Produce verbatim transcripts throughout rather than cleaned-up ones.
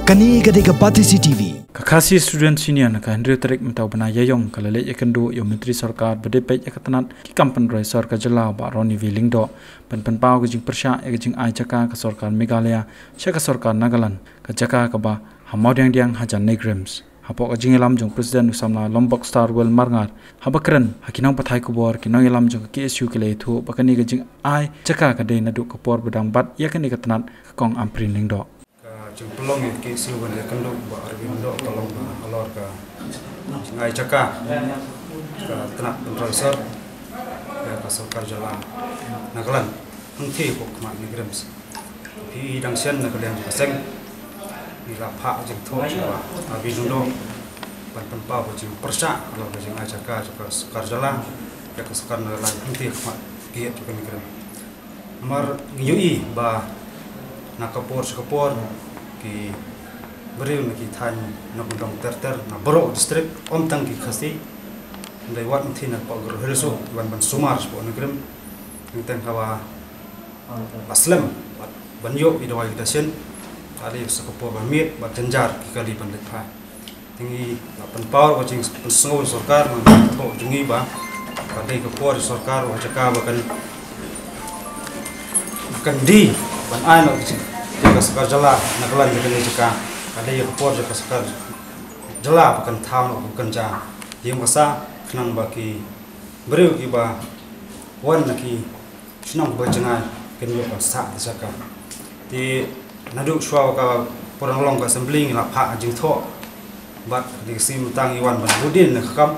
Kane ka dei ka Batesi T V. Ka Khasi Students Union ka hynriew tarik mynta u bnai Ïaïong ka la leit ïakynduh ïa u Myntri Sorkar ba dei peit ïa ka tnat ki kam pynroi sor ka jylla u Bah Ronnie V Lyngdoh ban pynpaw ka jingpyrshah ïa ka jingai jaka ka sorkar Meghalaya sha ka sorkar Nagaland, ka jaka kaba ha Mawdiangdiang hajan NEIGRIHMS. Hapoh ka jingïalam jong u President u samla Lombok Star Well Marngar, haba kren ha ki nongpathai khubor, ki nongïalam jong ka K S U ki la ïathuh ba kane ka jingai jaka ka dei naduh ka por ba dang bat ïa kane ka tnat ka Kong Ampareen Lyngdoh. Ka jingpynlong ïa ka K S U ban ïakynduh u Bah Arwin Lyngdoh ka long halor ka jingai jaka ka tnat pynroi sor ïa ka sorkar jylla Nagaland hangtei hapoh khmat NEIGRIHMS. Phi i dang shen na ka liang jong ka seng ngi la phah jingthoh sha u Bah Arwin Lyngdoh ban pynpaw ka jingpyrshah halor ka jingai jaka jong ka sorkar jylla ïa ka sorkar Nagaland hangtei hakhmat ki ïeit jong ka NEIGRIHMS. Namar ngi ïohi ba na ka por sha ka por ki briew na ki thaiñ na kyndong ter ter na baroh district, ym tang ki Khasi, hynrei wat hangtei na Pagor Hills ruh ki wan ban sumar shapoh NEIGRIHMS. Hynrei tang haba ba slem bad ban ïoh ïa dawai ïa dashin, ka dei sa ka por ba miet bad jynjar ki kali ban leit phai. Te ngi la pynpaw ka jingpynsngew sorkar, ngi la pynpaw jong ngi ba ka dei ka por sorkar, ka jaka ba kan, kan dei ban ai noh ka jing, ka sorkar jylla Nagaland ïa kane ka jaka, ka dei ka por jong ka sorkar jylla ba kan thaw noh, ba kan ja ïing basa, khnang ba ki briew kiba wan na ki shnong ba jngai kin ïoh ban sah da jaka. Te naduh shuwa ka por ngi long ka assembly ngi la phah jingthoh bad ka dei ka sngi mynta ngi wan ban bud dien na ka kam.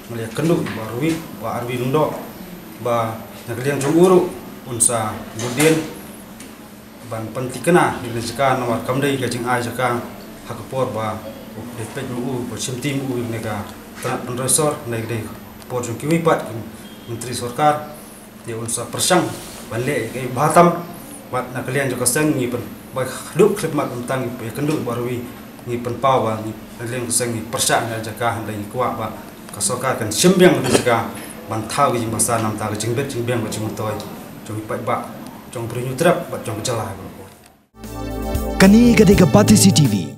Ngi la ïakynduh u Bah Arwin, u Bah Arwin Lyngdoh, ba na ka liang jong u ruh un sa bud dien ban pynthikna ïa kane ka jaka, namar kam dei ka jingai jaka ha ka por ba u dei peit ma u, ba shimti ma u ïa kane ka tnat pynroi sor, hynrei ka dei ka por jong kiwei pat ki myntri sorkar. Te un sa pyrshang ban leh ïa kaei ba tam, bad na ka liang jong ka seng ngi pyn, ba haduh khyllipmat mynta ngi ïakynduh bad u Arwin, ngi pynpaw ba ngi, na ka liang jong ka seng ngi pyrshah ïa kane ka jaka, hynrei ngi kwah ba ka sorkar kan shim biang ïa kane ka jaka ban thaw ka jingbasa na ka bynta ka jingbit jingbiang bad jingmyntoi jong ki paidbah, jong ki briew Hynñiewtrep bad jong ka jylla baroh. Kane ka dei ka Batesi T V.